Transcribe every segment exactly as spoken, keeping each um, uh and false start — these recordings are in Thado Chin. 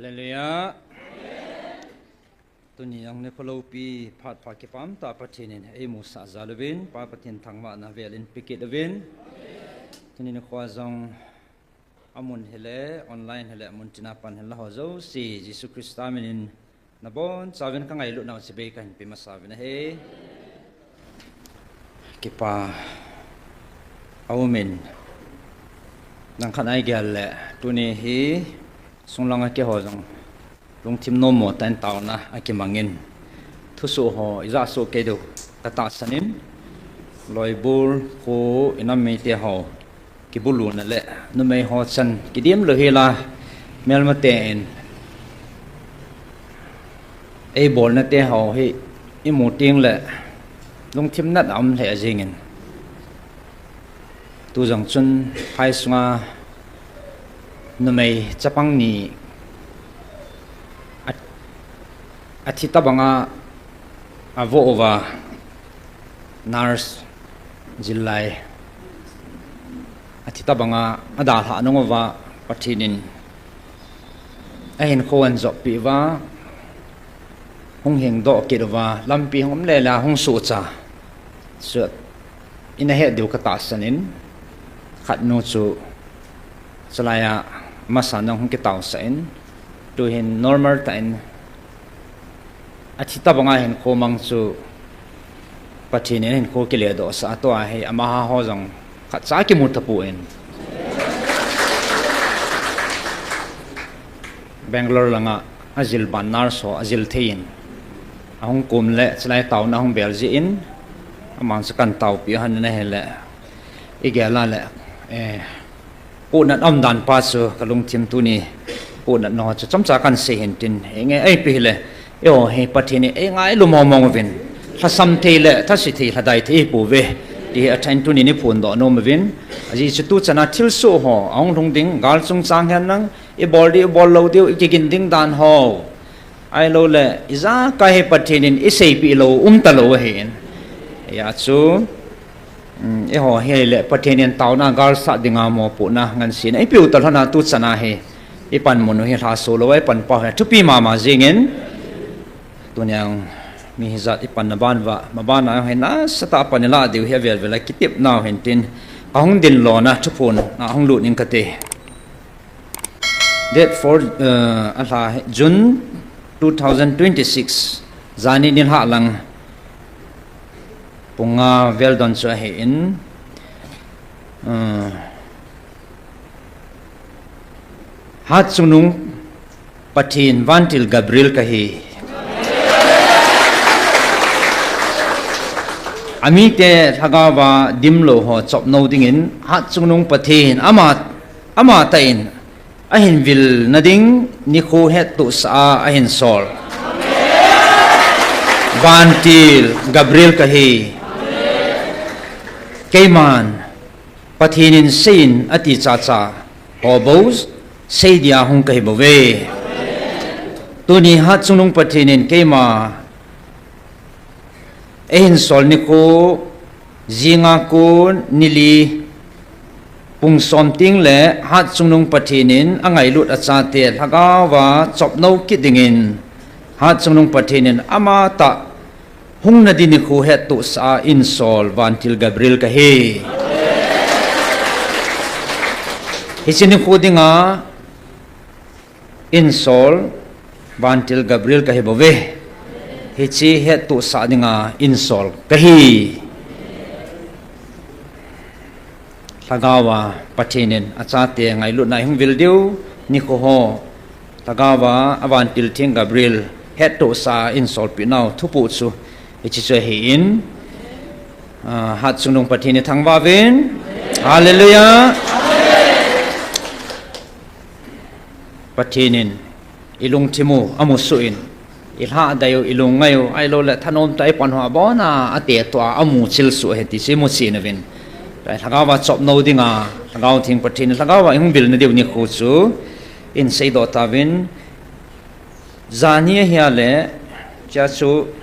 Hallelujah. Tuni jong nikho loupi phat pha kipah tah Pathen in eimusah jal uvin, Pa Pathen thangvahna vel in pekit uvin. Tuni nikho jong amun hile, online hile, mun tina pan hile ho jouse, Jesu Christa min in nabonchauvin kangailutnau chibai kahin pe masa uvin ahi. Kipa aumin, langkhat a igel le, tuni hi sunglang a keiho jong lungthim nommo tah in taona akimangin, thusoh ho ijah soh kei diu katahsan in, Loibol kho inam mite ho kibuluna le numei ho chan kidim lou hila, melmate in eibolna teho hi imu tengle lungthim nat a um lheh jengin, tu jong chun phai sunga numei chapang ni a, athi tobanga avoh uva, nurse jil lai, athi tobanga adalhah nung uva, Pathen in ahinkho ahin joppi uva, hung hingdoh kit uva, lampi hung um lele a hung suhcha, chu ina het diu katahsan in, khatnu chu chulai a masa nung hung kitaosah in, tuhin normal tah in athi tobanga hinkho mang chu Pathen in hinkho kiledohsah a, tua hi amaho jong khatcha kimu tapon, Bangalore langa ajil ban nurse ho ajil thei in, ahung kom le chulai taona ahung bel jeh in, aman chu kahin taopi u ahin, ahile igel a le, eh, pohnat aumdan pa chu kalungthim tuni, pohnat nao chu chomcha kahin sei hin tin, henge ipi hile, eiho hi Pathen in eingailu mongmong uvin, lhasam thei le thase thei, lhadai thei ipouve, ti hi athain tuni niphondoh nom uvin, ajeh chu tuchan a thilsoh ho ahung lhung ding, gal chungchang henlang, ibol diu, ibol lou diu, ikigin ding dan ho, ahiloule ijakai hi Pathen in iseipeh lou um talou ahin, hijeh chun, um, eiho hile Pathen in taona galsat dinga mopohna ngansena ipeu talhon a tuchan a hi ipanmun u hi lhaso lou a ipanpau hi athupi mama jengin, tuni a mi hijat ipanna ban uva, maban a hi nasatah a pan ilah diu hi avel vel a kitepnau hin tin, kahung dinlona thuphon a hung lut ing kate. Date four, uh, alha hi, June two thousand twenty-six, jani nilhah lang pung nga vel don chu ahin, uh, Hatchungnung Pathen Vantil Gabriel kahi. Amite lhagaova dimlou ho chopnou dingin Hatchungnung Pathen ama, amatah in ahin vilna ding nikho hettohsah a ahin sol Vantil Gabriel kahi. Keiman Pathen in seiyin ati chacha ho bou seidia hung kahibouve. Tuni Hatchungnung Pathen in keima eihin sol nikho jinga kon nili pung som tengle Hatchungnung Pathen in angailut achate lhagaova chopnou kit dingin Hatchungnung Pathen in amatah hungna ding nikho hettohsah a eihin sol Vantil Gabriel kahi. Hiche nikho dinga eihin sol Vantil Gabriel kahibouve. Hiche hettohsah dinga eihin sol kahi. Lhagaova Pathen in achate ngailutna a hung vil diu nikho ho, lhagaova Vantil Theng Gabriel hettohsah a eihin solpeh nau thupoh chu hiche chu ahin, ah, Hatchungnung Pathen ithangvah uvin. Hallelujah. Pathen in ilungthim u amusuh in, ilhahdai u, ilungngai u, ahiloule thanom tah a ipan hoa abona atetoh a amuchil suh ahi ti chu imuchen uvin. Lhagaova chopnou dinga Lhagao Theng Pathen in lhagaova eihung vilna diu nikho chu eihin seidoh tauvin. Jani ahile, hiche chu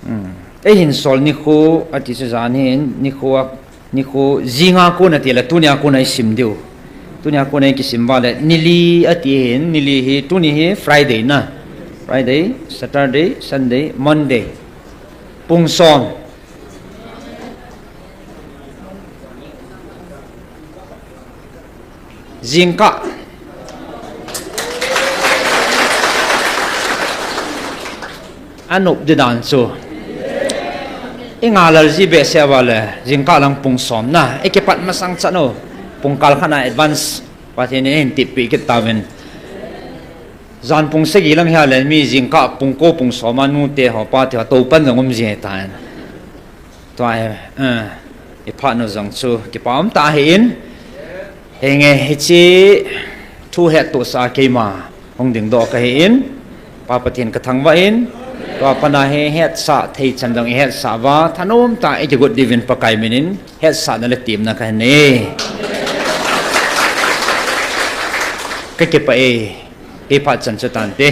Hmm. Eihin sol nikho ati chu jani hin nikho a, nikho jinga kon atile tunia kon a isim diu. Tunia kona kisim uva le, nili ati hin, nili hi, tuni hi Friday na. Friday, Saturday, Sunday, Monday. Pung som. Jingkah. Anop di dan chu. I ngalal ji behseh uva le, jingkah lang pung som na. I kipat masang chan u. Pung kal khat na advance. Pathen in eintippi kit tauvin. Jan pung sagi lang hia le, mi jingkah pung ko pung som a nu te ho, pa te ho, tou pan jong um ji tai. Tua hi, eh, i phat nu jong chu kipa um tah ahin. Henge hiche thu hettohsah a keima hung dingdoh kahin. Pa Pathen kathangvah in. Tua pana hi hetsah thei chan jong i hetsah uva. Thanom tah a i kigot diuvin Pakai min in. Hetsahna le temna kahin nei. Kakipah e. Kei phat chan chu tante.